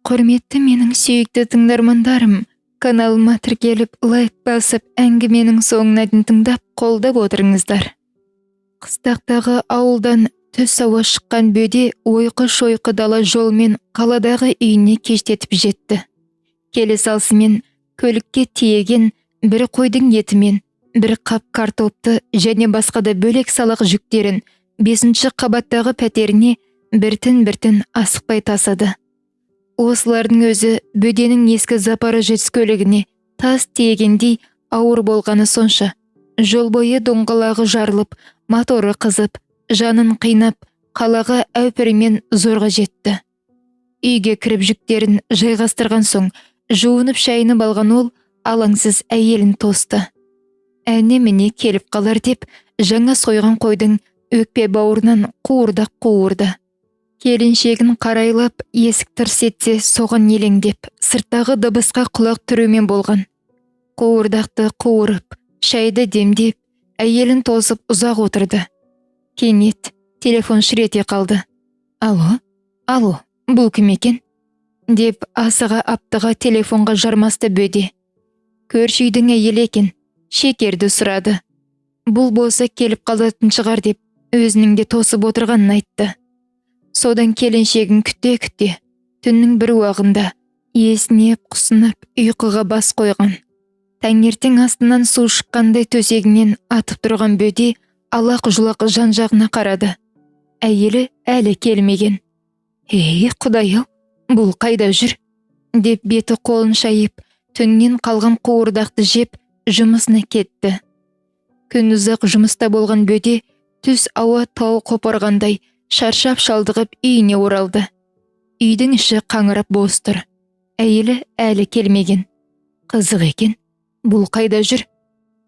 Құрметті менің сүйікті тыңдармандарым, каналыма тіркеліп, лайк басып, әңгіменің соңына дейін тыңдап, қолдап отырыңыздар. Қыстақтағы ауылдан түс ауа шыққан Бөде ойқы-шойқы дала жолмен қаладағы үйіне кештетіп жетті. Келе салысымен көлікке тиеген бір қойдың етімен, бір қап картопты және басқа да бөлек салақ жүктерін бесінші қабаттағы пәтеріне біртін-біртін асықпай тасыды. Осылардың өзі Бөденің ескі «Запорожец» көлігіне тас тиегендей ауыр болғаны сонша, жол бойы доңғалағы жарылып, моторы қызып, жанын қинап, қалаға әупіріммен зорға жетті. Үйге кіріп, жүктерін жайғастырған соң, жуынып шайынып алған ол алаңсыз әйелін тосты. Әне-міне келіп қалар деп, жаңа сойған қойдың өкпе бауырынан қуырдақ қуырды. Келіншегін қарайлап, есік тырс етсе, соған елеңдеп, сырттағы дыбысқа құлақ түрумен болған. Қуырдақты қуырып, шайды демдеп, әйелін тосып ұзақ отырды. Кенет телефон шыр ете қалды. «Алло, алло, бұл кім екен?» деп асыға аптыға телефонға жармасты Бөде. Көрші үйдің әйелі екен, Шекерді сұрады. Бұл болса келіп қалатын шығар деп, өзінің де тосып отырғанын айтты. Содан келіншегін күте-күте, түннің бір уағында есінеп, құсынып ұйқыға бас қойған. Таңертең астынан су шыққандай төсегінен атып тұрған Бөде алақ-жұлақ жан-жағына қарады. Әйелі әлі келмеген. «Ей, құдай-ау, бұл қайда жүр?» деп беті қолын шайып, түннен қалған қуырдақты жеп, жұмысына кетті. Күн ұзақ жұмыста болған Бөде түс ауа тау қопарғандай шаршап шалдығып үйіне оралды. Үйдің іші қаңырап бос тұр. Әйелі әлі келмеген. «Қызық екен, бұл қайда жүр?»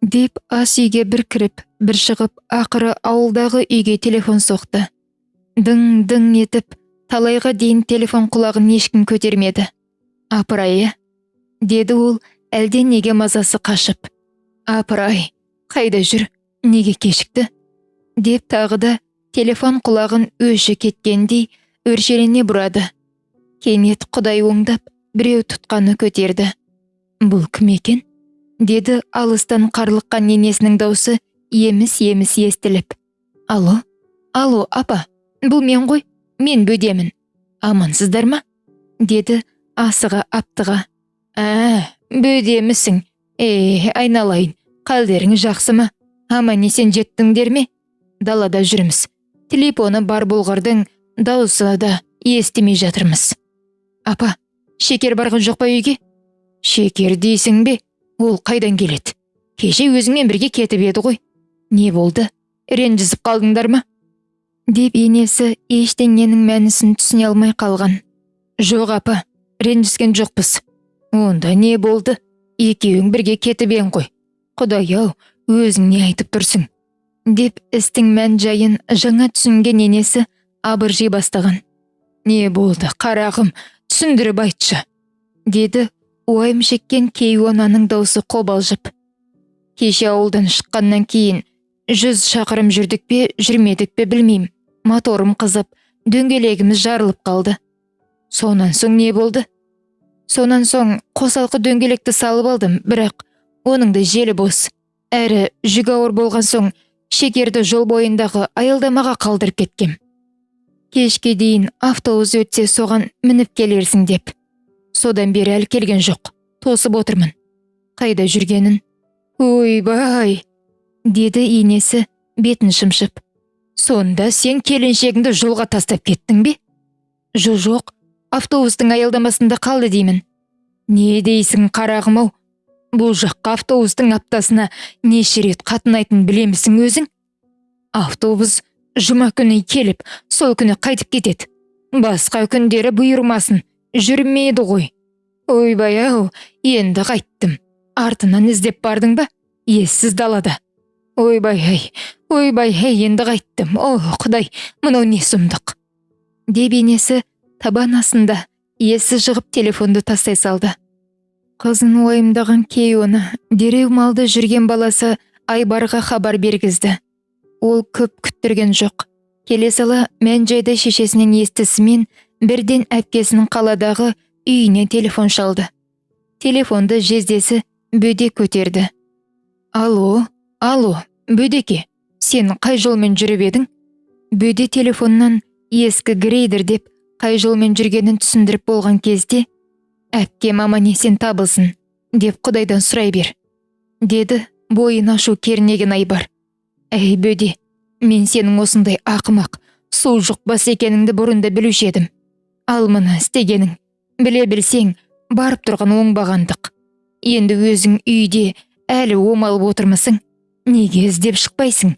деп ас үйге бір кіріп, бір шығып, ақыры ауылдағы үйге телефон соқты. Дың дың етіп, талайға дейін телефон құлағын ешкім көтермеді. «Апырай, ә?» деді ол әлден неге мазасы қашып. «Апырай, қайда жүр, неге кешікті?» деп тағы да телефон құлағын өші кеткендей өршелене бұрады. Кенет құдай оңдап, біреу тұтқаны көтерді. «Бұл кім екен?» деді алыстан қарлыққан енесінің даусы еміс-еміс естіліп. «Алло, алло, апа, бұл мен ғой, мен Бөдемін. Амансыздар ма?» деді асыға аптыға. «Ә, Бөдемісің? Е, айналайын, қалдерің жақсы ма? Аман есен жеттіңдер ме? Далада жүрміз. Телефоны бар болғырдың дауысы да естімей жатырмыз. Апа, Шекер барған жоқ па үйге?» «Шекер дейсің бе? Ол қайдан келеді? Кеше өзіңмен бірге кетіп еді ғой. Не болды? Ренжісіп қалдыңдар ма?» деп енесі ештеңенің мәнісін түсіне алмай қалған. «Жоқ, апа, ренжіскен жоқпыз». «Онда не болды? Екеуің бірге кетіп ең ғой. Құдай-ау, өзің не айтып тұрсың?» деп істің мән жайын жаңа түсінген енесі абыржи бастаған. «Не болды, қарағым, түсіндіріп айтшы», деді уайым шеккен кейуананың даусы қобалжып. «Кеше ауылдан шыққаннан кейін 100 шақырым жүрдік пе, жүрмедік пе, білмеймін, моторым қызып, дөңгелегіміз жарылып қалды». «Сонан соң не болды?» «Сонан соң қосалқы дөңгелекті салып алдым, бірақ оның да желі бос. Әрі жүк ауыр болған соң, Шекерді жол бойындағы аялдамаға қалдырып кеткем. Кешке дейін автобус өтсе, соған мініп келерсің деп. Содан бері әлі келген жоқ. Тосып отырмын. Қайда жүргенін?» «Ойбай», деді енесі бетін шымшып. «Сонда сен келіншегіңді жолға тастап кеттің бе?» Жоқ, автобустың аялдамасында қалды деймін». «Не дейсің, қарағым ау? Бұл жаққа автобустың аптасына неше рет қатынайтынын білемісің өзің? Автобус жұма күні келіп, сол күні қайтып кетеді. Басқа күндері бұйырмасын, жүрмейді ғой. Ойбай ау, енді қайттым? Артынан іздеп бардың ба? Ессіз далада. Ойбай ай, ойбай ай, енді қайттым? О, құдай, мынау не сұмдық?» деп енесі табан астында есі жығып телефонды тастай салды. Қызын уайымдаған кейуана дереу малда жүрген баласы Айбарға хабар бергізді. Ол көп күттірген жоқ. Келе сала мән жайды шешесінен естісімен, бірден әпкесінің қаладағы Үйіне телефон шалды. Телефонды жездесі Бөде көтерді. «Алло, алло, Бөдеке, сен қай жолмен жүріп едің?» Бөде телефоннан ескі грейдер деп қай жолмен жүргенін түсіндіріп болған кезде, «Әпкем аман-есен табылсын, деп Құдайдан сұрай бер», деді бойын ашу кернеген Айбар. «Әй, Бөде, мен сенің осындай ақымақ, су жұқпас екеніңді бұрын да білуші едім. Ал мына істегенің, біле білсең, барып тұрған оңбағандық. Енді өзің үйде әлі омалып отырмысың, неге іздеп шықпайсың?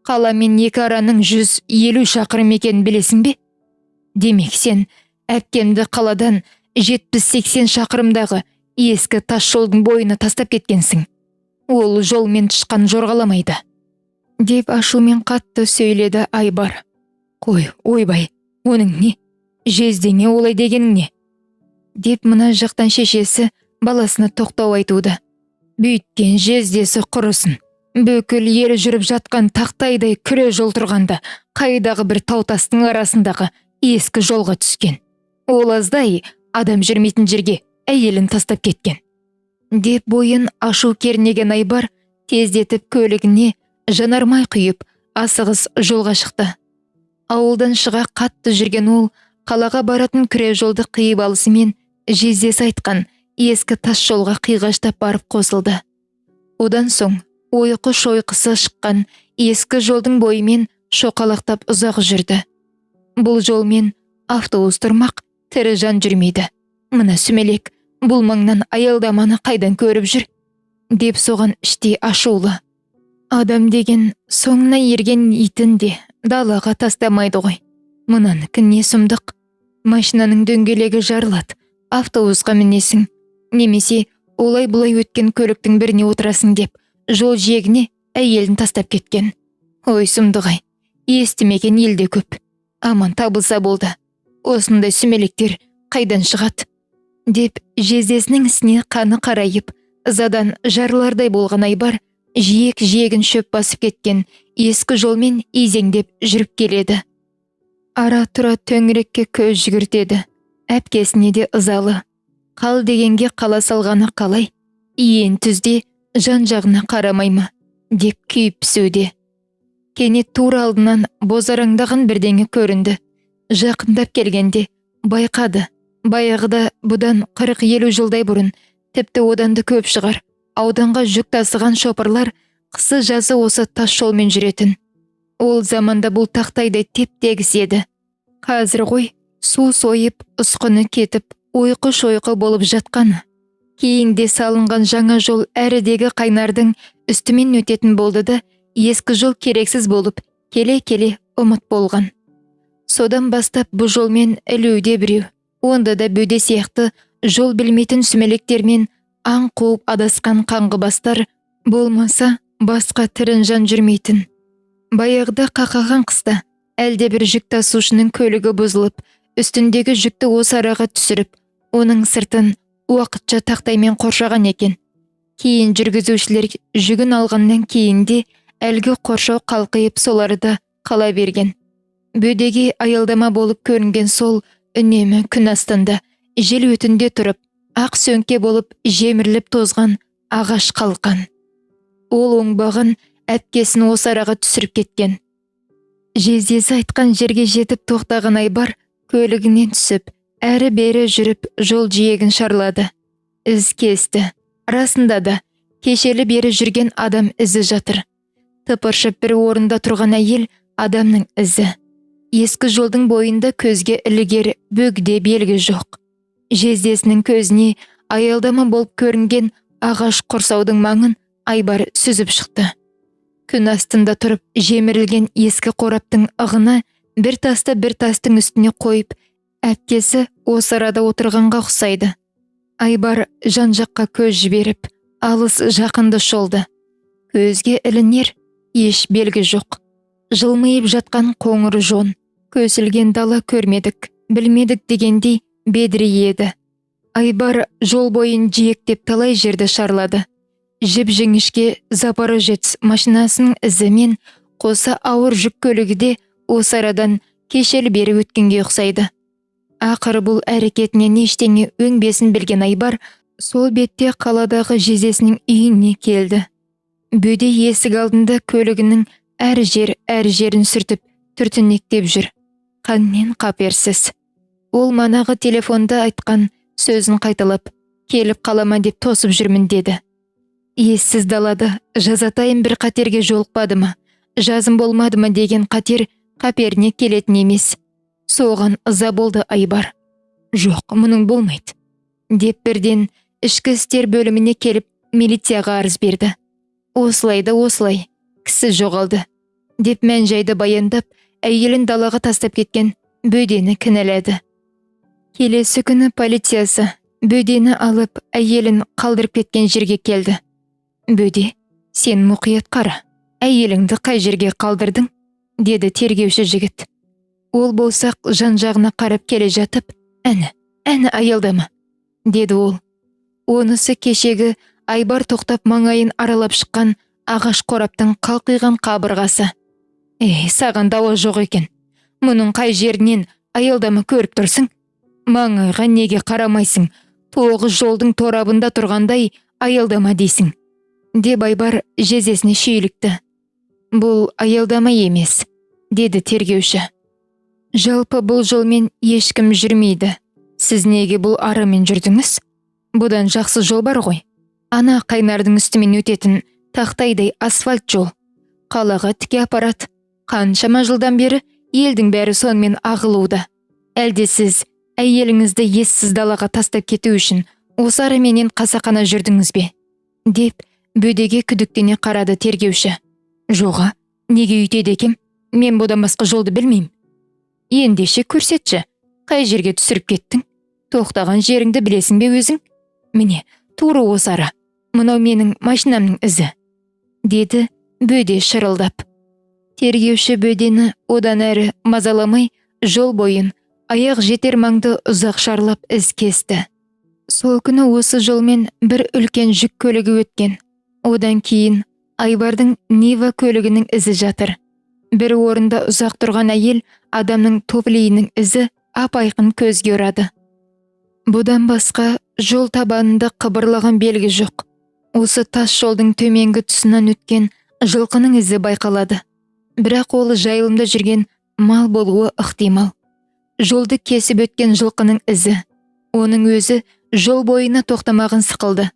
Қала мен екі араның 150 шақырым екенін білесің бе? Демек, сен әпкемді қаладан 70-80 шақырымдағы ескі тас жолдың бойына тастап кеткенсің. Ол жолмен тышқан жорғаламайды», деп ашумен қатты сөйледі Айбар. «Қой, ойбай, оның не? Жездеңе олай дегенің не?» деп мына жақтан шешесі баласына тоқтау айтуда. «Бүйткен жездесі құрысын. Бүкіл ел жүріп жатқан тақтайдай күре жол тұрғанда, қайдағы бір тау тастың арасындағы ескі жолға түскен. Ол аздай, адам жүрмейтін жерге әйелін тастап кеткен», деп бойын ашу кернеген Айбар тездетіп көлігіне жанармай құйып, асығыс жолға шықты. Ауылдан шыға қатты жүрген ол қалаға баратын күре жолды қиып алысымен жездесі айтқан ескі тас жолға қиғаштап барып қосылды. Одан соң ойқы-шойқысы шыққан ескі жолдың бойымен шоқалақтап ұзақ жүрді. Бұл жолмен автобус тұрмақ, тірі жан жүрмейді. Мына сүмелек бұл маңнан аялдаманы қайдан көріп жүр, деп соған іштей ашулы. Адам деген соңына ерген итін де далаға тастамайды ғой. Мынанікі не сұмдық? Машинаның дөңгелегі жарылады, автобусқа мінесің, немесе олай-бұлай өткен көліктің біріне отырасың деп жол жиегіне әйелін тастап кеткен. Ой, сұмдық-ай, естімеген елде көп. Аман табылса болды. Осындай сүмелектер қайдан шығады? Деп жездесінің ісіне қаны қарайып, ызадан жарылардай болған Айбар жиек-жиегін шөп басып кеткен ескі жолмен изеңдеп жүріп келеді. Ара-тұра төңірекке көз жүгіртеді. Әпкесіне де ызалы. Қал дегенге қала салғаны қалай? Иен түзде жан-жағына қарамай ма? Деп күйіп пісуде. Кенет тура алдынан бозараңдаған бірдеңе көрінді. Жақындап келгенде байқады. Баяғыда бұдан 40-50 жылдай бұрын, тіпті одан да көп шығар, ауданға жүк тасыған шопырлар қысы жазы осы тас жолмен жүретін. Ол заманда бұл тақтайдай теп-тегіс еді. Қазір ғой су сойып, ұсқыны кетіп, ойқы-шойқы болып жатқаны. Кейінде салынған жаңа жол әрідегі қайнардың үстімен өтетін болды да, ескі жол керексіз болып, келе-келе ұмыт болған. Содан бастап бұл жолмен ілуде біреу, онда да Бөде сияқты жол білмейтін сүмелектермен аң қуып адасқан қаңғыбастар болмаса, басқа тірі жан жүрмейтін. Баяғыда қақаған қыста әлде бір жүк тасушының көлігі бұзылып, үстіндегі жүкті осы араға түсіріп, оның сыртын уақытша тақтаймен қоршаған екен. Кейін жүргізушілер жүгін алғаннан кейін де әлгі қоршау қалқиып соларда қала берген. Бөдеге аялдама болып көрінген сол үнемі күн астында, жел өтінде тұрып, ақ сөңке болып жеміріліп тозған ағаш қалқан. Ол оңбаған әпкесін осы араға түсіріп кеткен. Жездесі айтқан жерге жетіп тоқтаған Айбар көлігінен түсіп, әрі-бері жүріп жол жиегін шарлады. Із кесті. Расында да кешелі бері жүрген адам ізі жатыр. Тыпыршып бір орында тұрған әйел адамның ізі. Ескі жолдың бойында көзге ілігер бөгде белгі жоқ. Жездесінің көзіне аялдама болып көрінген ағаш құрсаудың маңын Айбар сүзіп шықты. Күн астында тұрып жемірілген ескі қораптың ығына бір тасты бір тастың үстіне қойып, әпкесі осы арада отырғанға ұқсайды. Айбар жан-жаққа көз жіберіп, алыс жақынды шолды. Көзге ілінер еш белгі жоқ. Жылмиып жатқан қоңыр жон, көсілген дала көрмедік, білмедік дегендей бедірейеді. Айбар жол бойын жиектеп талай жерді шарлады. Жіп-жіңішке Запорожец машинасының ізімен қоса ауыр жүк көлігі де осы арадан кешелі бері өткенге ұқсайды. Ақыры бұл әрекетінен ештеңе өңбесін білген Айбар сол бетте қаладағы жездесінің үйіне келді. Бөде есік алдында көлігінің әр жер әр жерін сүртіп, түртінектеп жүр. Қаннен қаперсіз. Ол манағы телефонда айтқан сөзін қайталап, келіп қалама деп тосып жүрмін деді. Ессіз далада жазатайым бір қатерге жолықпады ма, жазым болмады ма деген қатер қаперіне келетін емес. Соған ыза болды Айбар. Жоқ, мұның болмайды деп бірден ішкі істер бөліміне келіп милицияға арыз берді. Осылай да осылай, кісі жоғалды деп мән-жайды баяндап, әйелін далаға тастап кеткен Бөдені кінәлады. Келесі күні полициясы Бөдені алып, әйелін қалдырып кеткен жерге келді. Бөде, сен мұқият қара, әйеліңді қай жерге қалдырдың? Деді тергеуші жігіт. Ол болсақ жан-жағына қарап келе жатып, әні, әні аялдама, деді ол. Онысы кешегі Айбар тоқтап маңайын аралап шыққан ағаш қораптың қалқиған қабырғасы. Ей, саған дауа жоқ екен. Мұның қай жерінен аялдама көріп тұрсың? Маңайға неге қарамайсың? 9 жолдың торабында тұрғандай аялдама дейсің, деп Айбар жездесіне шүйлікті. Бұл аялдама емес, деді тергеуші. Жалпы бұл жолмен ешкім жүрмейді. Сіз неге бұл арамен жүрдіңіз? Бұдан жақсы жол бар ғой. Ана қайнардың үстімен өтетін тақтайдай асфальт жол. Қалаға тіке апарады. Қаншама жылдан бері елдің бәрі сонымен ағылуда. Әлде сіз әйеліңізді ессіз далаға тастап кету үшін осы араменен қасақана жүрдіңіз бе? Деп Бөдеге күдіктене қарады тергеуші. Жоға, неге үйтеді екем? Мен бұдан басқа жолды білмеймін. Ендеше көрсетші, қай жерге түсіріп кеттің? Тоқтаған жеріңді білесің бе өзің? Міне, тура осы ара. Мынау менің машинамның ізі, деді Бөде шырылдап. Тергеуші Бөдені одан әрі мазаламай, жол бойын, аяқ жетер маңды ұзақ шарлап із кесті. Сол күні осы жолмен бір үлкен жүк көлігі өткен. Одан кейін Айбардың Нива көлігінің ізі жатыр. Бір орында ұзақ тұрған әйел адамның туфлиінің ізі ап-айқын көзге ұрады. Бұдан басқа жол табанында қыбырлаған белгі жоқ. Осы тас жолдың төменгі тұсынан өткен жылқының ізі байқалады. Бірақ ол жайылымда жүрген мал болуы ықтимал. Жолды кесіп өткен жылқының ізі. Оның өзі жол бойына тоқтамаған сықылды.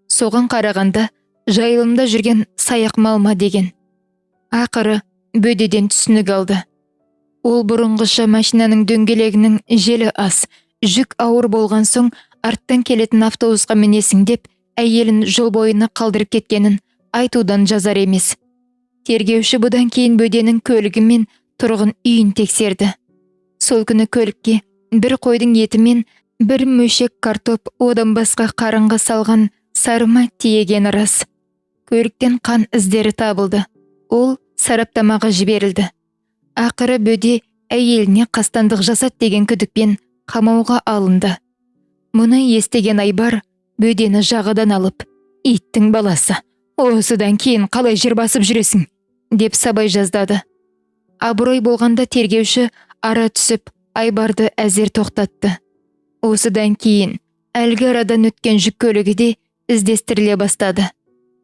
Соған қарағанда жайылымда жүрген саяқ мал ма деген. Ақыры Бөдеден түсінік алды. Ол бұрынғыша машинаның дөңгелегінің желі аз, жүк ауыр болған соң арттан келетін автобусқа мінесің деп әйелін жол бойына қалдырып кеткенін айтудан жазар емес. Тергеуші бұдан кейін Бөденің көлігі мен тұрғын үйін тексерді. Сол күні көлікке бір қойдың еті мен бір мөшек картоп, одан басқа қарынға салған сарыма тиеген рас. Көліктен қан іздері табылды. Ол сараптамаға жіберілді. Ақыры Бөде әйеліне қастандық жасат деген күдікпен қамауға алынды. Мұны естіген Айбар Бөдені жағадан алып, иттің баласы, осыдан кейін қалай жер басып жүресің, деп сабай жаздады. Абырой болғанда тергеуші ара түсіп, Айбарды әзер тоқтатты. Осыдан кейін әлгі арадан өткен жүк көлігі де іздестіріле бастады.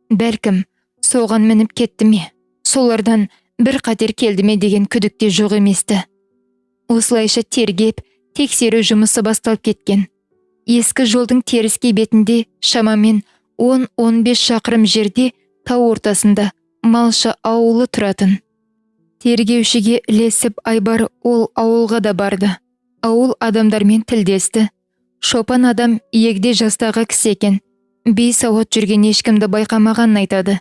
Бәлкім, соған мініп кетті ме, солардан бір қатер келді ме деген күдік те жоқ еместі. Осылайша тергеп, тексеру жұмысы басталып кеткен. Ескі жолдың теріскей бетінде шамамен 10-15 шақырым жерде тау ортасында малшы ауылы тұратын. Тергеушіге ілесіп Айбар ол ауылға да барды. Ауыл адамдармен тілдесті. Шопан адам егде жастағы кісі екен. Бейсауат жүрген ешкімді байқамағанын айтады.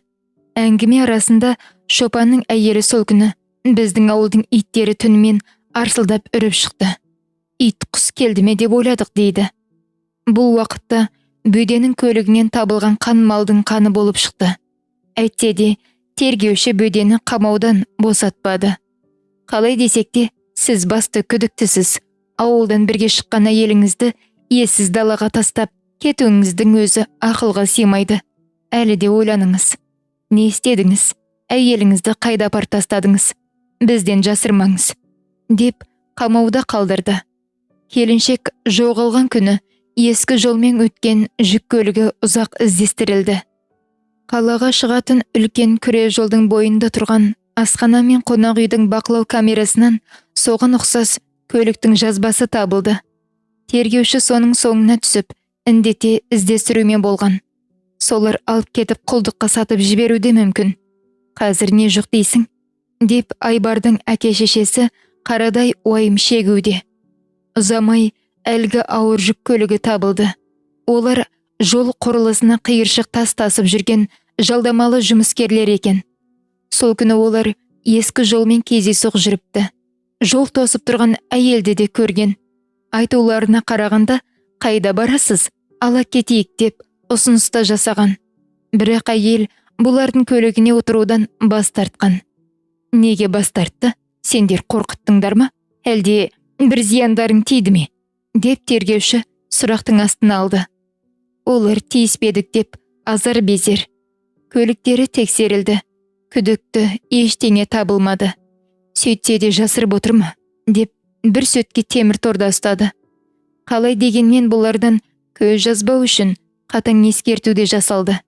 Әңгіме арасында шопанның әйелі сол күні біздің ауылдың иттері түнімен арсылдап үріп шықты. Ит құс келді ме деп ойладық дейді. Бұл уақытта Бөденің көлігінен табылған қан малдың қаны болып шықты. Әйтсе де тергеуші Бөдені қамаудан босатпады. Қалай десек те, сіз басты күдіктісіз. Ауылдан бірге шыққан әйеліңізді иесіз далаға тастап кетуіңіздің өзі ақылға сыймайды. Әлі де ойланыңыз. Не істедіңіз? Әйеліңізді қайда апарып тастадыңыз? Бізден жасырмаңыз, деп қамауда қалдырды. Келіншек жоғалған күні ескі жолмен өткен жүк көлігі ұзақ іздестірілді. Қалаға шығатын үлкен күре жолдың бойында тұрған асхана мен қонақ үйдің бақылау камерасынан соған ұқсас көліктің жазбасы табылды. Тергеуші соның соңына түсіп, індете іздестірумен болған. Солар алып кетіп құлдыққа сатып жіберуі де мүмкін. Қазір не жоқ дейсің, деп Айбардың әке-шешесі қарадай уайым шегуде. Ұзамай әлгі ауыр жүк көлігі табылды. Олар жол құрылысына қиыршық тас тасып жүрген жалдамалы жұмыскерлер екен. Сол күні олар ескі жолмен кездейсоқ жүріпті. Жол тосып тұрған әйелді де көрген. Айтуларына қарағанда, қайда барасыз, ала кетейік деп ұсыныс та жасаған. Бірақ әйел бұлардың көлігіне отырудан бас тартқан. Неге бас тартты? Сендер қорқыттыңдар ма? Әлде бір зияндарың тиді ме? Деп тергеуші сұрақтың астына алды. Олар тиіспедік деп азар безер. Көліктері тексерілді. Күдікті ештеңе табылмады. Сөйтсе де жасырып отыр ма? Деп бір сөтке темір торда ұстады. Қалай дегенмен бұлардан көз жазбау үшін қатаң ескерту де жасалды.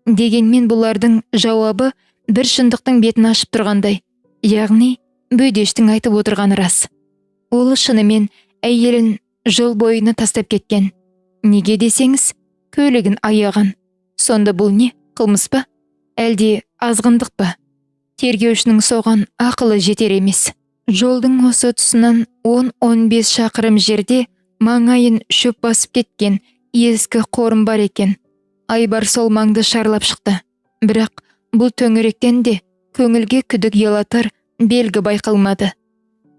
Дегенмен бұлардың жауабы бір шындықтың бетін ашып тұрғандай. Яғни Бөдештің айтып отырғаны рас. Ол шынымен әйелін жол бойына тастап кеткен. Неге десеңіз, көлігін аяған. Сонда бұл не, қылмыс па? Әлде азғындық па? Тергеушінің соған ақылы жетер емес. Жолдың осы тұсынан 10-15 шақырым жерде маңайын шөп басып кеткен ескі қорым бар екен. Айбар сол маңды шарлап шықты. Бірақ бұл төңіректен де көңілге күдік ұялатар белгі байқалмады.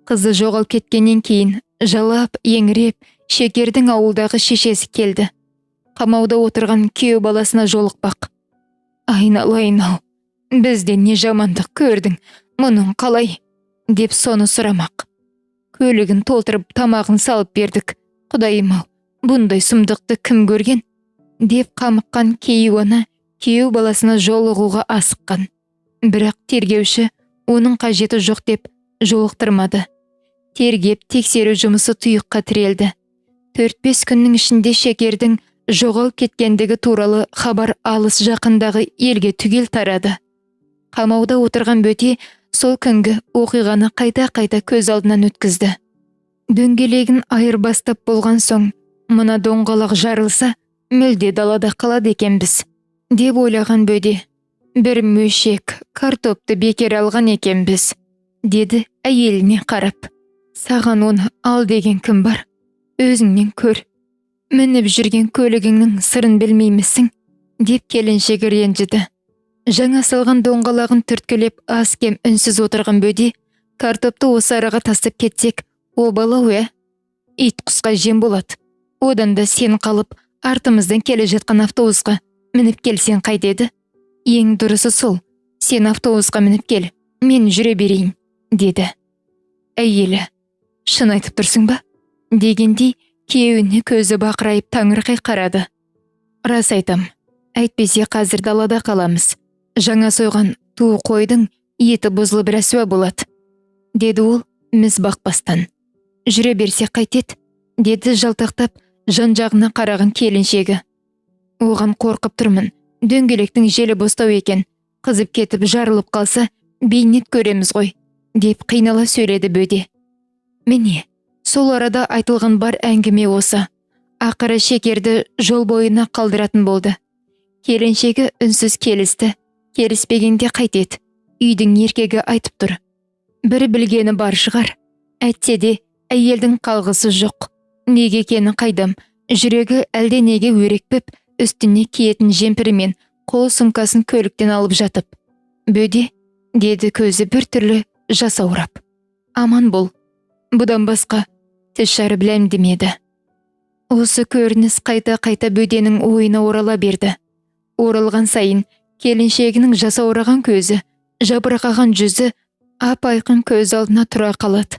Қызы жоғалып кеткеннен кейін жалап, еңіреп, Шекердің ауылдағы шешесі келді. Қамауда отырған күйеу баласына жолықпақ. Айналайын-ау, бізден не жамандық көрдің, мұның қалай? Деп соны сұрамақ. Көлігін толтырып тамағын салып бердік. Құдайым-ау, бұндай сұмдықты кім көрген? Деп қамыққан кейуана күйеу баласына жолығуға асыққан. Бірақ тергеуші оның қажеті жоқ деп жолықтырмады. Тергеп тексеру жұмысы тұйыққа тірелді. 4-5 күннің ішінде Шекердің жоғалып кеткендігі туралы хабар алыс жақындағы елге түгел тарады. Қамауда отырған Бөте сол күнгі оқиғаны қайта-қайта көз алдынан өткізді. Дөңгелегін айырбастап болған соң, мына доңғалақ жарылса, мүлде далада қалады екенбіз, деп ойлаған Бөде. Бір мөшек картопты бекер алған екенбіз, деді әйеліне қарап. Саған оны ал деген кім бар? Өзіңнен көр. Мініп жүрген көлігіңнің сырын білмеймісің, деп келіншегі ренжіді. Жаңа салған доңғалағын түрткілеп аз-кем үнсіз отырған Бөде, картопты осы араға тастап кетсек, обал-ау, ә? Ит құсқа жем болады. Одан да сен қалып, артымыздан келе жатқан автобусқа мініп келсең қайтеді? Ең дұрысы сол, сен автобусқа мініп кел, мен жүре берейін, деді. Әйелі, шын айтып тұрсың ба? Дегендей, күйеуіне көзі бақырайып таңырқай қарады. Рас айтам, әйтпесе қазір далада қаламыз. Жаңа сойған ту қойдың еті бұзылып рәсуа болады, деді ол міз бақпастан. Жүре берсе қайтеді, деді жалтақтап жан-жағына қараған келіншегі. Оған қорқып тұрмын, дөңгелектің желі бостау екен, қызып кетіп жарылып қалса, бейнет көреміз ғой, деп қинала сөйледі Бөде. Міне, сол арада айтылған бар әңгіме осы. Ақыры Шекерді жол бойына қалдыратын болды. Келіншегі үнсіз келісті. Келіспегенде қайтеді, үйдің еркегі айтып тұр. Бір білгені бар шығар. Әйтсе де әйелдің қалғысы жоқ. Неге екені қайдам, жүрегі әлде неге өрекпіп, үстіне киетін жемпірі мен қол сумкасын көліктен алып жатып. Бөде, деді көзі бір түрлі жасаурап. Аман бол. Бұдан басқа тіс жарып ләм демеді. Осы көрініс қайта-қайта Бөденің ойына орала берді. Оралған сайын келіншегінің жасаураған көзі, жабырқаған жүзі ап-айқын көз алдына тұра қалады.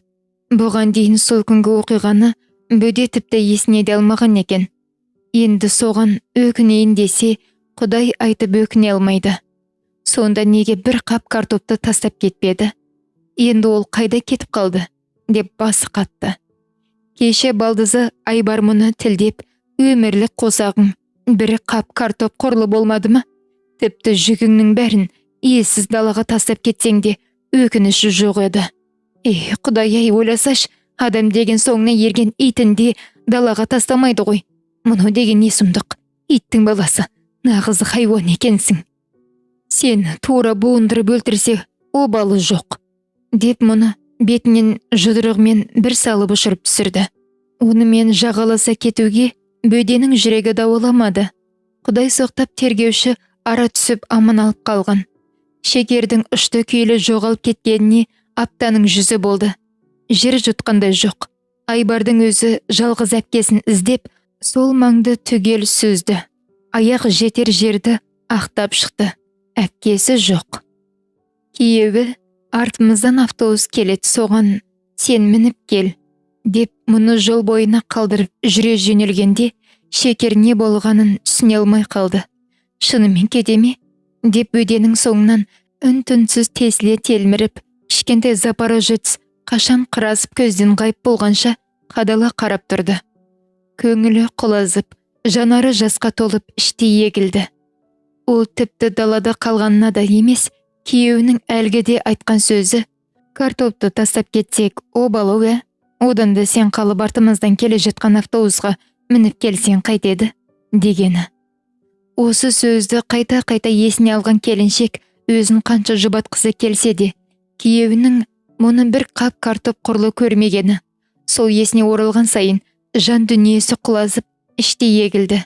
Бұған дейін сол күнгі оқиғаны Бөде тіпті есіне де алмаған екен. Енді соған өкінейін десе, Құдай айтып өкіне алмайды. Сонда неге бір қап картопты тастап кетпеді? Енді ол қайда кетіп қалды? Деп басы қатты. Кеше балдызы Айбар мұны тілдеп, өмірлік қосағың бір қап картоп құрлы болмады ма? Тіпті жүгіңнің бәрін иесіз далаға тастап кетсең де өкініші жоқ еді. Ей, құдай-ай, ойласаш, адам деген соңына ерген итін де далаға тастамайды ғой. Мұны деген не сұмдық? Иттің баласы, нағыз хайуан екенсің. Сен тура буындырып өлтірсе, обалы жоқ, деп мұны бетінен жұдырығымен бір салып ұшырып түсірді. Онымен жағаласа кетуге бөденің жүрегі дауаламады. Құдай соқтап тергеуші ара түсіп аман алып қалған. Шекердің ұшты күйлі жоғалып кеткеніне аптаның жүзі болды. Жер жұтқандай жоқ. Айбардың өзі жалғыз әпкесін іздеп, сол маңды түгел сүзді. Аяқ жетер жерді ақтап шықты. Әпкесі жоқ. Күйеуі, артымыздан автобус келеді, соған сен мініп кел, деп мұны жол бойына қалдырып жүре жөнелгенде, Шекер не болғанын түсіне алмай қалды. Шынымен кете ме? Деп бөденің соңынан үн-түнсіз тесіле телміріп, кішкентай Запорожец қашан қырасып көзден ғайып болғанша қадала қарап тұрды. Көңілі құлазып, жанары жасқа толып іштей егілді. Ол тіпті далада қалғанына да емес, күйеуінің әлгіде айтқан сөзі, картопты тастап кетсек, обалы ә? Одан да сен қалып артымыздан келе жатқан автобусқа мініп келсең қайтеді, дегені. Осы сөзді қайта-қайта есіне алған келіншек өзін қанша жұбатқысы келсе де, күйеуінің мұны бір қап картоп құрлы көрмегені. Сол есіне оралған сайын жан дүниесі құлазып, іштей егілді.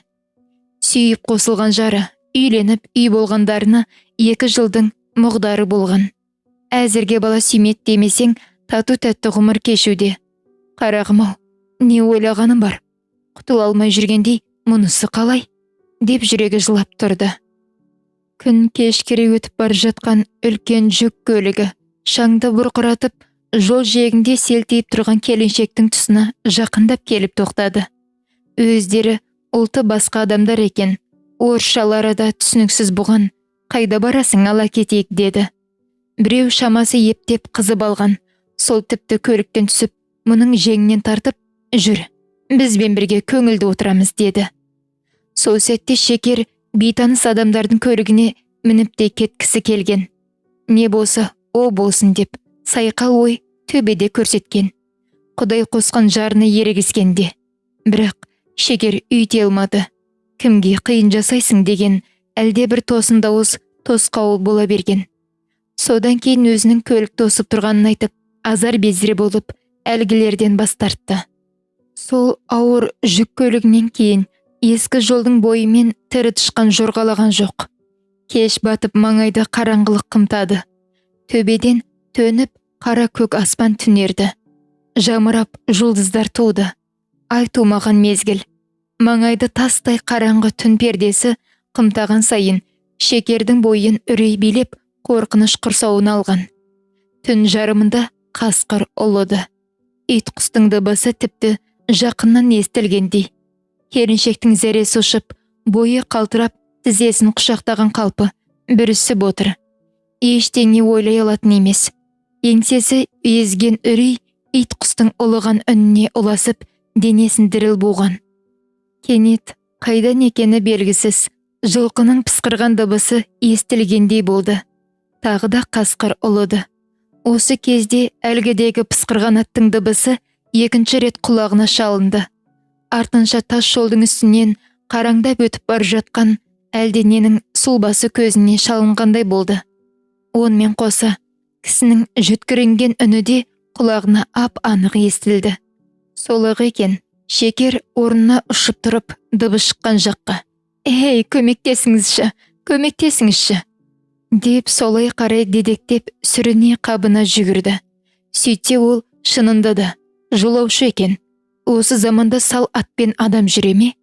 Сүйіп қосылған жары, үйленіп үй болғандарына 2 жылдың мұғдары болған. Әзірге бала сүймет демесең, тату-тәтті ғұмыр кешуде. Қарағым-ау, не ойлағаным бар? Құтыла алмай жүргендей, мұнысы қалай? Деп жүрегі жылап тұрды. Күн кешкіре өтіп бара жатқан үлкен жүк көлігі шаңды бұрқыратып, жол жиегінде селтиіп тұрған келіншектің тұсына жақындап келіп тоқтады. Өздері ұлты басқа адамдар екен, орысшалары да түсініксіз бұған, қайда барасың, ала кетейік деді. Біреу шамасы ептеп қызып алған, сол тіпті көліктен түсіп, мұның жеңінен тартып, жүр, бізбен бірге көңілді отырамыз деді. Сол сәтте Шекер бейтаныс адамдардың көлігіне мініп те кеткісі келген. Не болса, о болсын деп сайқал ой төбеде көрсеткен. Құдай қосқан жарына ерегіскенде. Бірақ Шекер үйте алмады. Кімге қиын жасайсың деген әлде бір тосын дауыс тосқауыл бола берген. Содан кейін өзінің көлік тосып тұрғанын айтып, азар безре болып, әлгілерден бас тартты. Сол ауыр жүк көлігінен кейін ескі жолдың бойымен тірі тышқан жорғалаған жоқ. Кеш батып маңайды қараңғылық қымтады. Төбеден төніп қара көк аспан түнерді. Жамырап жұлдыздар туды. Ай тумаған мезгіл. Маңайды тастай қараңғы түн пердесі қымтаған сайын Шекердің бойын үрей билеп, қорқыныш құрсауын алған. Түн жарымында қасқыр ұлыды. Ит құстың дыбысы тіпті жақыннан естілгендей. Келіншектің зәресі ұшып, бойы қалтырап, тізесін құшақтаған қалпы бүрісіп отыр. Ештеңе ойлай алатын емес. Еңсесі езген үрей ит құстың ұлыған үніне ұласып, денесін діріл буған. Кенет қайдан екені белгісіз, жылқының пысқырған дыбысы естілгендей болды. Тағы да қасқыр ұлыды. Осы кезде әлгідегі пысқырған аттың дыбысы екінші рет құлағына шалынды. Артынша тас жолдың үстінен қараңдап өтіп бара жатқан әлдененің сұлбасы көзіне шалынғандай болды. Онымен қоса кісінің жүткірінген үні де құлағына ап-анық естілді. Солық екен, Шекер орнына ұшып тұрып, дыбыс шыққан жаққа: «Ей, көмектесіңізші, көмектесіңізші!» деп солай қарай дедектеп сүріне қабына жүгірді. Сөйтсе ол шынында да жолаушы екен. Осы заманда сал атпен адам жүре ме?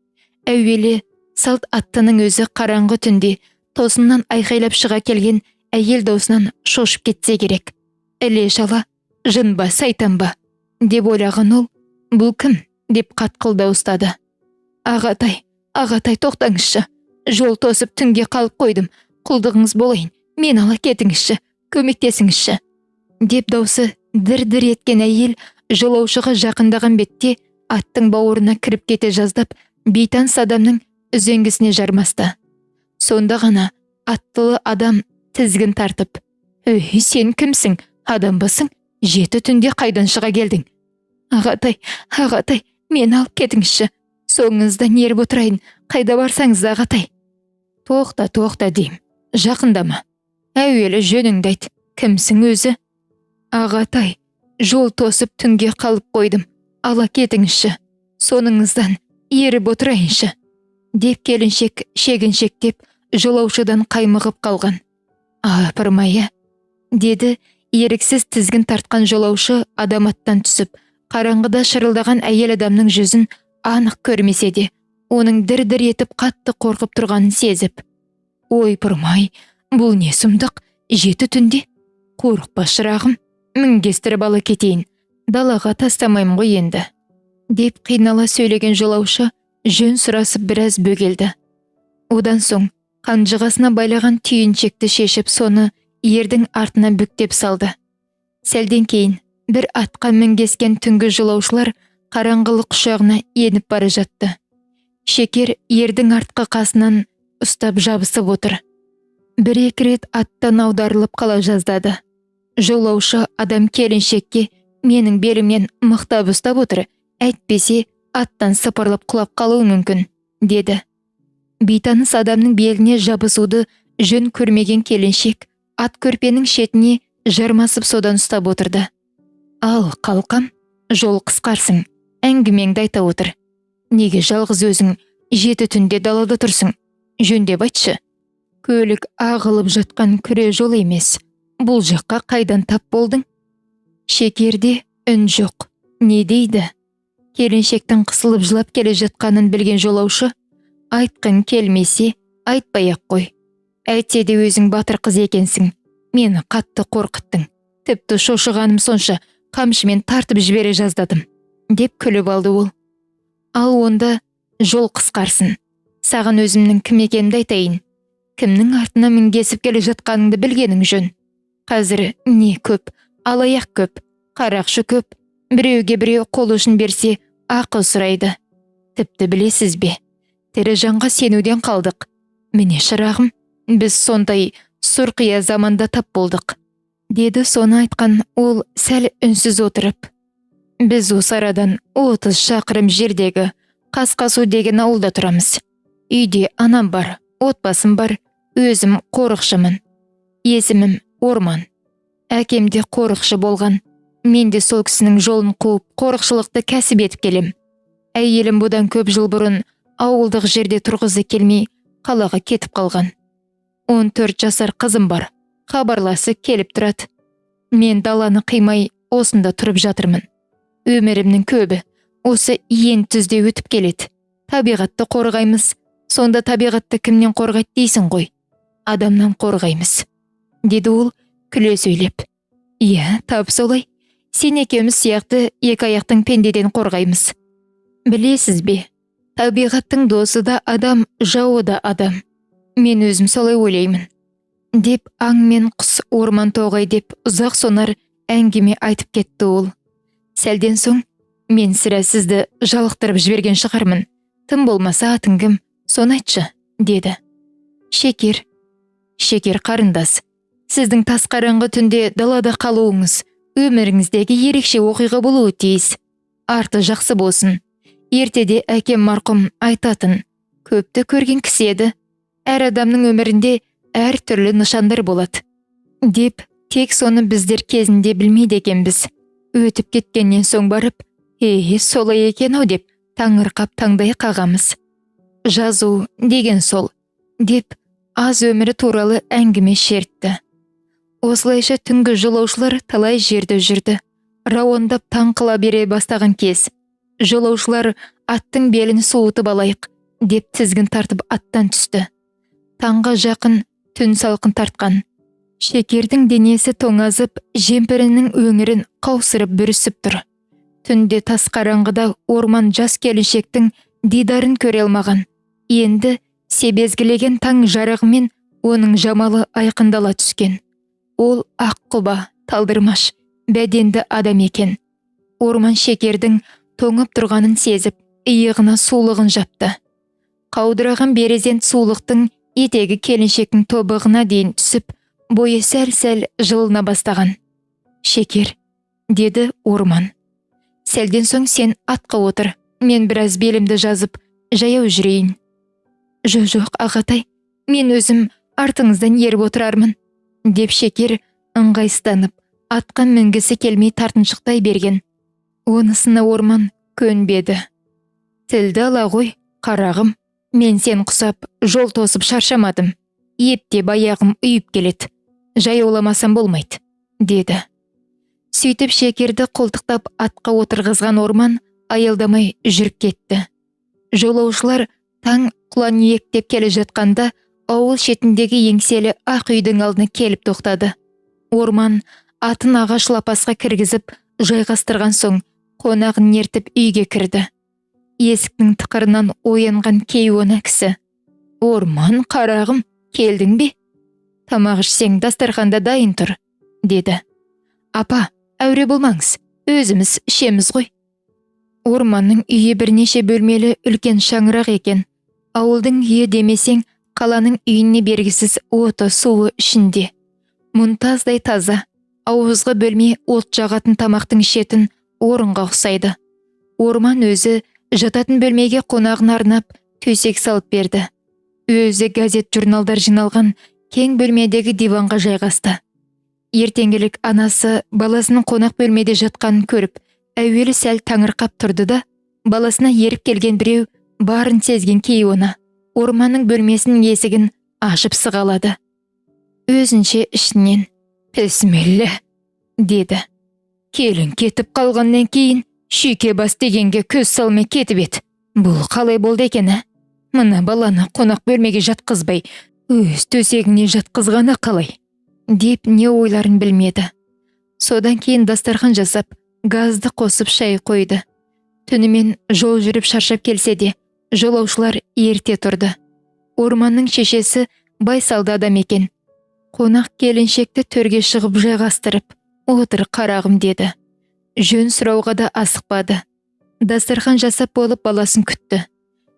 Әуелі салт аттының өзі қараңғы түнде тосыннан айқайлап шыға келген әйел даусынан шошып кетсе керек. Іле шала жын ба, сайтан ба деп ойлаған ол, бұл кім деп қатқыл дауыстады. Ағатай, ағатай, тоқтаңызшы. Жол тосып түнге қалып қойдым. Құлдығыңыз болайын, мен ала кетіңізші, көмектесіңізші деп даусы дір-дір еткен әйел жолаушыға жақындаған бетте Аттың бауырына кіріп кете жаздап, бейтаныс адамның үзеңгісіне жармасты. Сонда ғана аттылы адам тізгін тартып, «Өй, сен кімсің? Адамбысың? 7 түнде қайдан шыға келдің?» «Ағатай, ағатай, мені алып кетіңізші. Соңыңыздан еріп отырайын, қайда барсаңыз да, ағатай». «Тоқта, тоқта деймін, жақындама. Әуелі жөніңді айт, кімсің өзі?» «Ағатай, жол тосып түнге қалып қойдым, ала кетіңізші, соныңыздан еріп отырайыншы», деп келіншек шегіншектеп жолаушыдан қаймығып қалған. «Апырмай, деді еріксіз тізгін тартқан жолаушы адам аттан түсіп, қараңғыда шырылдаған әйел адамның жүзін анық көрмесе де, оның дір-дір етіп қатты қорқып тұрғанын сезіп. «Ойпырмай, бұл не сұмдық, 7 түнде? Қорықпа шырағым, мінгестіріп ала кетейін, далаға тастамаймын ғой енді», деп қинала сөйлеген жолаушы жөн сұрасып біраз бөгелді. Одан соң қанжығасына байлаған түйіншекті шешіп, соны ердің артына бүктеп салды. Сәлден кейін бір атқа мінгескен түнгі жолаушылар қараңғылық құшағына еніп бара жатты. Шекер ердің артқы қасынан ұстап жабысып отыр. 1-2 рет аттан аударылып қала жаздады. Жолаушы адам келіншекке менің белімнен мықтап ұстап отыр, әйтпесе аттан сыпырылып құлап қалуы мүмкін, деді. Бейтаныс адамның беліне жабысуды жөн көрмеген келіншек ат көрпенің шетіне жармасып содан ұстап отырды. «Ал, қалқам, жол қысқарсың, әңгімеңді айта отыр. Неге жалғыз өзің 7 түнде далада тұрсың? Жөндеп айтшы. Көлік ағылып жатқан күре жол емес, бұл жаққа қайдан тап болдың?» Шекерде үн жоқ. Не дейді? Келіншектің қысылып жылап келе жатқанын білген жолаушы, «Айтқың келмесе, айтпай-ақ қой. Әйтсе де өзің батыр қыз екенсің. Мені қатты қорқыттың. Тіпті шошығаным сонша, қамшымен тартып жібере жаздадым», деп күліп алды ол. «Ал онда жол қысқарсын. Саған өзімнің кім екенімді айтайын. Кімнің артына мінгесіп келе жатқаныңды білгенің жөн. Қазір не көп, алаяқ көп, қарақшы көп. Біреуге біреу қол ұшын берсе, ақы сұрайды. Тіпті білесіз бе, тірі жанға сенуден қалдық. Міне шырағым, біз сондай сұрқия заманда тап болдық», деді соны айтқан ол сәл үнсіз отырып. «Біз осы арадан 30 шақырым жердегі Қасқасу деген ауылда тұрамыз. Үйде анам бар, отбасым бар, өзім қорықшымын. Есімім Орман. Әкем де қорықшы болған. Мен де сол кісінің жолын қуып, қорықшылықты кәсіп етіп келем. Әйелім бұдан көп жыл бұрын ауылдық жерде тұрғысы келмей, қалаға кетіп қалған. 14 жасар қызым бар, хабарласы келіп тұрады. Мен даланы қимай осында тұрып жатырмын. Өмірімнің көбі осы иен түзде өтіп келеді. Табиғатты қорғаймыз. Сонда табиғатты кімнен қорғайды дейсің ғой? Адамнан қорғаймыз», деді ол күле сөйлеп. «Иә, тап солай. Сен екеуміз сияқты екі аяқтың пендеден қорғаймыз. Білесіз бе, табиғаттың досы да адам, жауы да адам. Мен өзім солай ойлаймын», деп аң мен құс, орман, тоғай деп ұзақ сонар әңгіме айтып кетті ол. Сәлден соң, «Мен сірә сізді жалықтырып жіберген шығармын. Тым болмаса атың кім, соны айтшы», деді. «Шекер». «Шекер қарындас, сіздің тас қараңғы түнде далада қалуыңыз өміріңіздегі ерекше оқиға болуы тиіс. Арты жақсы болсын. Ертеде әкем марқұм айтатын, көпті көрген кісі еді. Әр адамның өмірінде әр түрлі нышандар болады, деп тек соны біздер кезінде білмейді екенбіз. Өтіп кеткеннен соң барып, «Е, солай екен ау» деп таңырқап таңдай қағамыз. Жазу деген сол», деп аз өмірі туралы әңгіме шертті. Осылайша түнгі жолаушылар талай жерді жүрді. Рауандап таң қыла бере бастаған кез. Жолаушылар аттың белін суытып алайық, деп тізгін тартып аттан түсті. Таңға жақын түн салқын тартқан. Шекердің денесі тоңазып, жемпірінің өңірін қаусырып бүрісіп тұр. Түнде тас қараңғыда Орман жас келіншектің дидарын көре алмаған. Енді себезгілеген таң жарығымен оның жамалы айқындала түскен. Ол ақ құба, талдырмаш, бәденді адам екен. Орман Шекердің тоңып тұрғанын сезіп, иығына сулығын жапты. Қаудыраған березент сулықтың етегі келіншектің тобығына дейін түсіп, бойы сәл-сәл жылына бастаған. «Шекер», деді Орман. «Сәлден соң сен атқа отыр, мен біраз белімді жазып, жаяу жүрейін». «Жоқ, ағатай, мен өзім артыңыздан еріп отырармын», деп Шекер ыңғайсызданып, атқа мінгісі келмей тартыншықтай берген. Онысына Орман көнбеді. «Тілді ала ғой, қарағым, мен сен құсап жол тосып шаршамадым. Ептеп аяғым ұйып келеді. Жаяуламасам болмайды», деді. Сөйтіп Шекерді қолтықтап атқа отырғызған Орман аялдамай жүріп кетті. Жолаушылар таң құланиектеп келе жатқанда ауыл шетіндегі еңселі ақ үйдің алдына келіп тоқтады. Орман атын ағаш лапасқа кіргізіп жайғастырған соң қонағын ертіп үйге кірді. Есіктің тықырынан оянған кейуана кісі: «Орман, қарағым, келдің бе? Тамақ ішсең, дастарханда дайын тұр», деді. «Апа, әуре болмаңыз, өзіміз ішеміз ғой». Орманның үйі бірнеше бөлмелі үлкен шаңырақ екен. Ауылдың үйі демесең, қаланың үйіне бергісіз оты, суы ішінде. Мұнтаздай таза, ауызғы бөлме от жағатын, тамақтың ішетін орынға ұқсайды. Орман өзі жататын бөлмеге қонағын арнап төсек салып берді. Өзі газет журналдар жиналған кең бөлмедегі диванға жайғасты. Ертеңгілік анасы баласының қонақ бөлмеде жатқанын көріп, әуелі сәл таңырқап тұрды да, баласына еріп келген біреу барын сезген кейуана Орманның бөлмесінің есігін ашып сығалады. Өзінше ішінен: «Бісміллә», деді. «Келін кетіп қалғаннан кейін шүйке бас дегенге көз салмай кетіп еді. Бұл қалай болды екен, ә? Мына баланы қонақ бөлмеге жатқызбай, өз төсегіне жатқызғаны қалай?» деп не ойларын білмеді. Содан кейін дастархан жасап, газды қосып шай қойды. Түнімен жол жүріп шаршап келсе де, жолаушылар ерте тұрды. Орманның шешесі байсалды адам екен. Қонақ келіншекті төрге шығып жайғастырып, «Отыр, қарағым», деді. Жөн сұрауға да асықпады. Дастархан жасап болып, баласын күтті.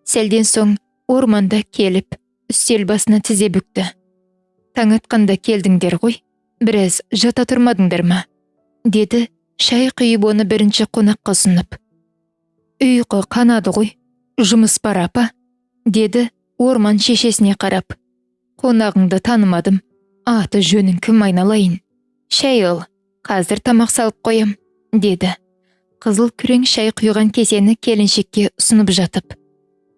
Сәлден соң Орманда келіп, үстел басына тізе бүкті. «Таң атқанда келдіңдер ғой, біраз жата тұрмадыңдар ма?» деді шай құйып, оны бірінші қонаққа ұсынып. «Ұйқы қанады ғой, жұмыс бар, апа», деді Орман шешесіне қарап. «Қонағыңды танымадым, аты жөнің кім, айналайын? Шай ал, қазір тамақ салып қоям», деді. Қызыл күрең шай құйған кесені келіншекке ұсынып жатып.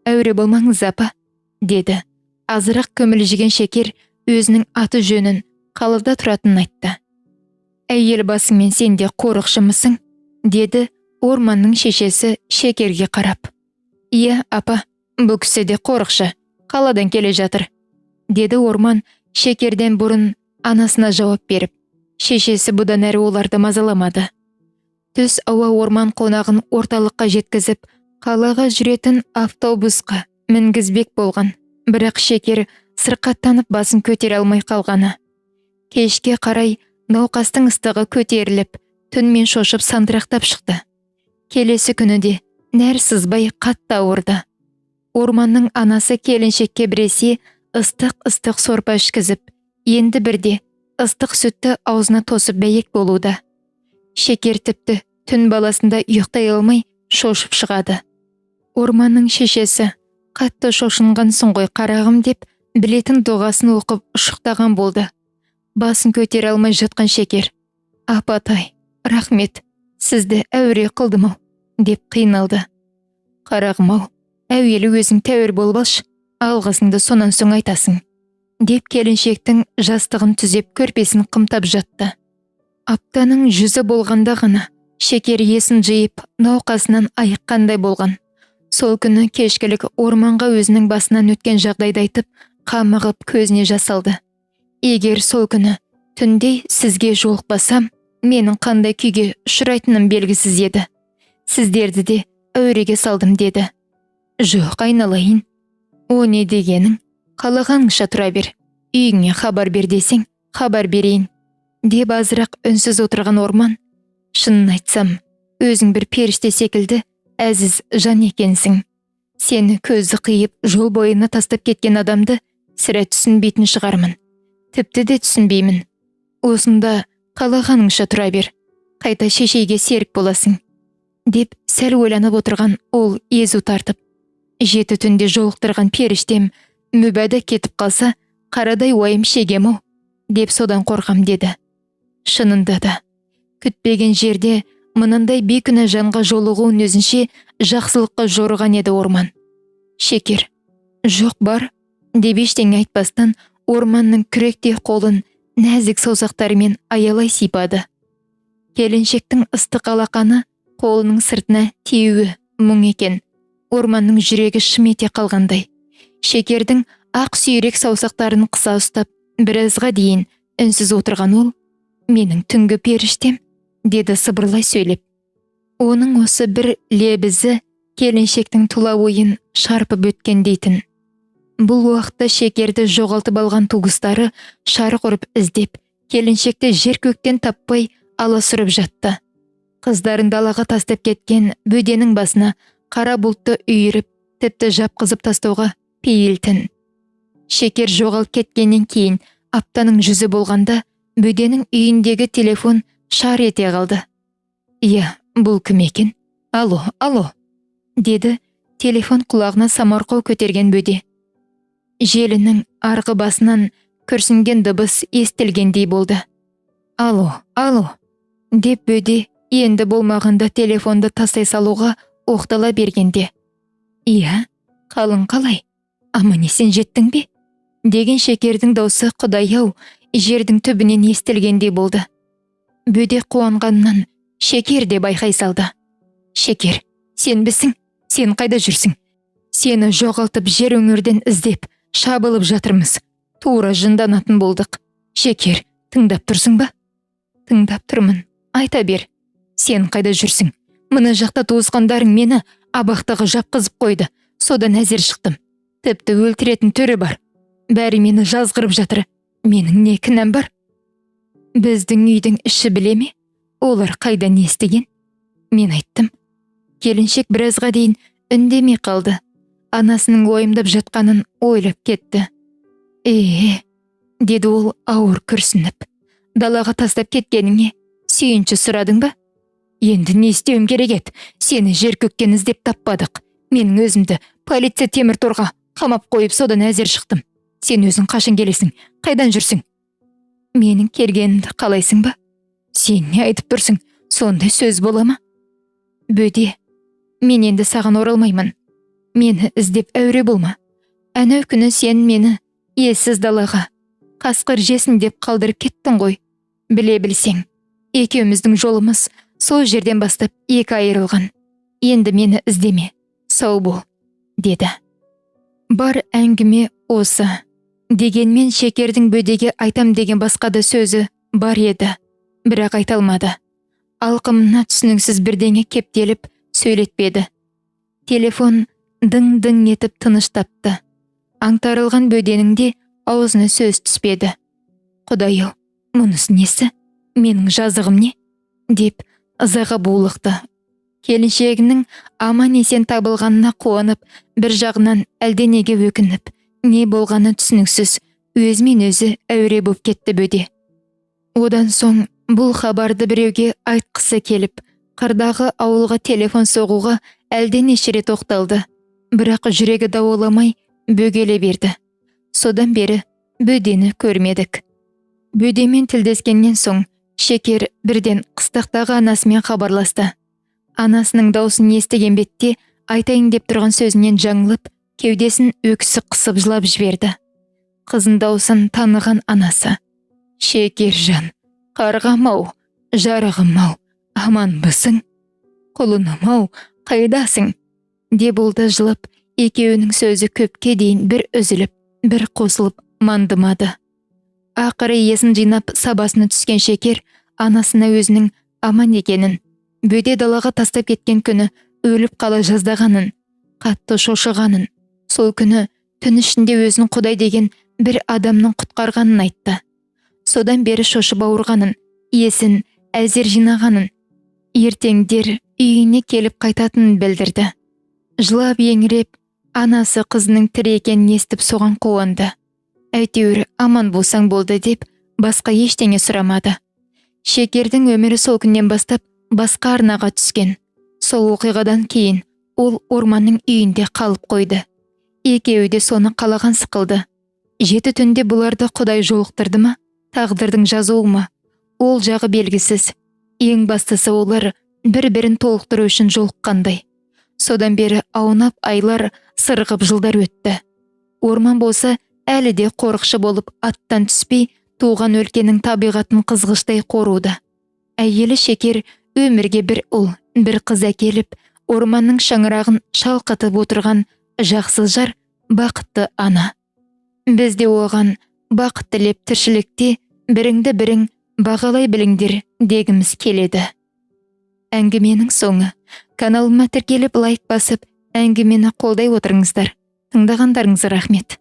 «Әуре болмаңыз, апа», деді. Азырақ көмілжіген Шекер өзінің аты жөнін, қалада тұратынын айтты. «Әйел басыңмен сен де қорықшымысың?» деді Орманның шешесі Шекерге қарап. «Иә, апа, бұл кісі де қорықшы, қаладан келе жатыр», деді Орман Шекерден бұрын анасына жауап беріп. Шешесі бұдан әрі оларды мазаламады. Түс ауа Орман қонағын орталыққа жеткізіп, қалаға жүретін автобусқа мінгізбек болған. Бірақ Шекер сырқаттанып басын көтере алмай қалғаны. Кешке қарай науқастың ыстығы көтеріліп, түнмен шошып сандырақтап шықты. Келесі күні де нәр сызбай қатты ауырды. Орманның анасы келіншекке біресе ыстық-ыстық сорпа ішкізіп, енді бірде ыстық сүтті аузына тосып бәйек болуда. Шекер тіпті түн баласында ұйықтай алмай шошып шығады. Орманның шешесі: «Қатты шошынғансың ғой, қарағым», деп білетін дұғасын оқып ұшықтаған болды. Басын көтере алмай жатқан Шекер: «Апатай, рахмет, сізді әуре қылдым ау», деп қиналды. «Қарағым ау, әуелі өзің тәуір болып алшы, алғысыңды сонан соң айтасың», деп келіншектің жастығын түзеп, көрпесін қымтап жатты. Аптаның жүзі болғанда ғана Шекер есін жиып, науқасынан айыққандай болған. Сол күні кешкілік Орманға өзінің басынан өткен жағдайды айтып, қамығып көзіне жас алды. «Егер сол күні түнде сізге жолықпасам, менің қандай күйге ұшырайтыным белгісіз еді. Сіздерді де әуреге салдым», деді. «Жоқ, айналайын, о не дегенің, қалағаныңша тұра бер. Үйіңе хабар бер десең, хабар берейін», деп азырақ үнсіз отырған Орман: «Шынын айтсам, өзің бір періште секілді Әзіз жан екенсің. Сені көзі қиып жол бойына тастап кеткен адамды сірә түсінбейтін шығармын. Тіпті де түсінбеймін. Осында қалағаныңша тұра бер. Қайта шешейге серік боласың, деп сәл ойланып отырған ол езу тартып, 7 түнде жолықтырған періштем мүбәда кетіп қалса, қарадай уайым шегем-ау, деп содан қорқам деді. Шынында да, күтпеген жерде мынандай бейкүнә жанға жолығуын өзінше жақсылыққа жорыған еді Орман. Шекер, жоқ бар, деп ештеңе айтпастан Орманның күректей қолын нәзік саусақтарымен аялай сипады. Келіншектің ыстық алақаны қолының сыртына тиюі мұң екен. Орманның жүрегі шым ете қалғандай. Шекердің ақ сүйрек саусақтарын қыса ұстап, біразға дейін үнсіз отырған ол, менің түнгі періштем, деді сыбырлай сөйлеп. Оның осы бір лебізі келіншектің тұла бойын шарпып өткен дейтін. Бұл уақытта Шекерді жоғалтып алған туыстары шарқ ұрып іздеп, келіншекті жер көктен таппай аласұрып жатты. Қыздарын далаға тастап кеткен бөденің басына қара бұлтты үйіріп, тіпті жапқызып тастауға пейілтін. Шекер жоғалып кеткеннен кейін аптаның жүзі болғанда бөденің үйіндегі телефон шар ете қалды. Иә, бұл кім екен? Алло, алло, деді телефон құлағына самарқау көтерген бөде. Желінің арғы басынан күрсінген дыбыс естілгендей болды. Алло, алло, деп бөде енді болмағанда телефонды тастай салуға оқтала бергенде. Иә, қалың қалай? Аман есен жеттің бе? Деген Шекердің даусы құдай-ау, жердің түбінен естілгендей болды. Бөде қуанғаннан Шекер деп айқай салды. Шекер, сенбісің? Сен қайда жүрсің? Сені жоғалтып жер өңірден іздеп, шабылып жатырмыз. Тура жынданатын болдық. Шекер, тыңдап тұрсың ба? Тыңдап тұрмын. Айта бер. Сен қайда жүрсің? Мына жақта туысқандарың мені абақтыға жапқызып қойды. Содан әзер шықтым. Тіпті өлтіретін түрі бар. Бәрі мені жазғырып жатыр. Менің не кінәм бар? Біздің үйдің іші біле ме? Олар қайдан естіген? Мен айттым. Келіншек біразға дейін үндемей қалды. Анасының уайымдап жатқанын ойлап кетті. Е, деді ол ауыр күрсініп. Далаға тастап кеткеніңе сүйінші сұрадың ба? Енді не істеуім керек еді? Сені жер көктен іздеп таппадық. Менің өзімді полиция темір торға қамап қойып, содан әзер шықтым. Сен өзің қашан келесің? Қайдан жүрсің? Менің келгенімді қалайсың ба? Сен не айтып тұрсың? Сондай сөз бола ма? Бөде, мен енді саған оралмаймын. Мені іздеп әуре болма. Әнеу күні сен мені ессіз далаға қасқыр жесін деп қалдырып кеттің ғой. Біле білсең, екеуміздің жолымыз сол жерден бастап екі айырылған. Енді мені іздеме, сау бол, деді. Бар әңгіме осы. Дегенмен Шекердің бөдеге айтам деген басқа да сөзі бар еді, бірақ айта алмады. Алқымына түсініксіз бірдеңе кептеліп сөйлетпеді. Телефон дың-дың етіп тыныш тапты. Аңтарылған бөденің де аузына сөз түспеді. Құдай-ау, мұнысы несі? Менің жазығым не? Деп ызаға булықты. Келіншегінің аман есен табылғанына қуанып, бір жағынан әлденеге өкініп, не болғаны түсініксіз, өзімен өзі әуре боп кетті бөде. Одан соң бұл хабарды біреуге айтқысы келіп, қырдағы ауылға телефон соғуға әлденеше рет оқталды. Бірақ жүрегі дауаламай бөгеле берді. Содан бері бөдені көрмедік. Бөдемен тілдескеннен соң Шекер бірден қыстақтағы анасымен хабарласты. Анасының даусын естіген бетте айтайын деп тұрған сөзінен жаңылып, кеудесін өксік қысып жылап жіберді. Қызын даусын таныған анасы: «Шекержан, қарғам-ау, жарығым-ау, аманбысың? Құлыным-ау, қайдасың?» деп ол да жылап, екеуінің сөзі көпке дейін бір үзіліп, бір қосылып мандымады. Ақыры есін жинап сабасына түскен Шекер анасына өзінің аман екенін, бөде далаға тастап кеткен күні өліп қала жаздағанын, қатты шошығанын, сол күні түн ішінде өзін Құдай деген бір адамның құтқарғанын айтты. Содан бері шошып ауырғанын, есін әзер жинағанын, ертеңдер Үйіне келіп қайтатынын білдірді. Жылап еңіреп, анасы қызының тірі екенін естіп, соған қуанды. Әйтеуір аман болсаң болды деп, басқа ештеңе сұрамады. Шекердің өмірі сол күннен бастап басқа арнаға түскен. Сол оқиғадан кейін ол Орманның үйінде қалып қойды. Екеуі де соны қалаған сықылды. 7 түнде бұларды Құдай жолықтырды ма, тағдырдың жазуы ма, ол жағы белгісіз. Ең бастысы, олар бір-бірін толықтыру үшін жолыққандай. Содан бері аунап айлар, сырғып жылдар өтті. Орман болса, әлі де қорықшы болып аттан түспей, туған өлкенің табиғатын қызғыштай қоруда. Әйелі Шекер өмірге бір ұл, бір қыз әкеліп, Орманның шаңырағын шалқытып отырған жақсы жар, бақытты ана. Біз де оған бақыт тілеп, тіршілікте біріңді бірің бағалай біліңдер дегіміз келеді. Әңгіменің соңы. Каналыма тіркеліп, лайк басып, әңгімені қолдай отырыңыздар. Тыңдағандарыңызға рахмет.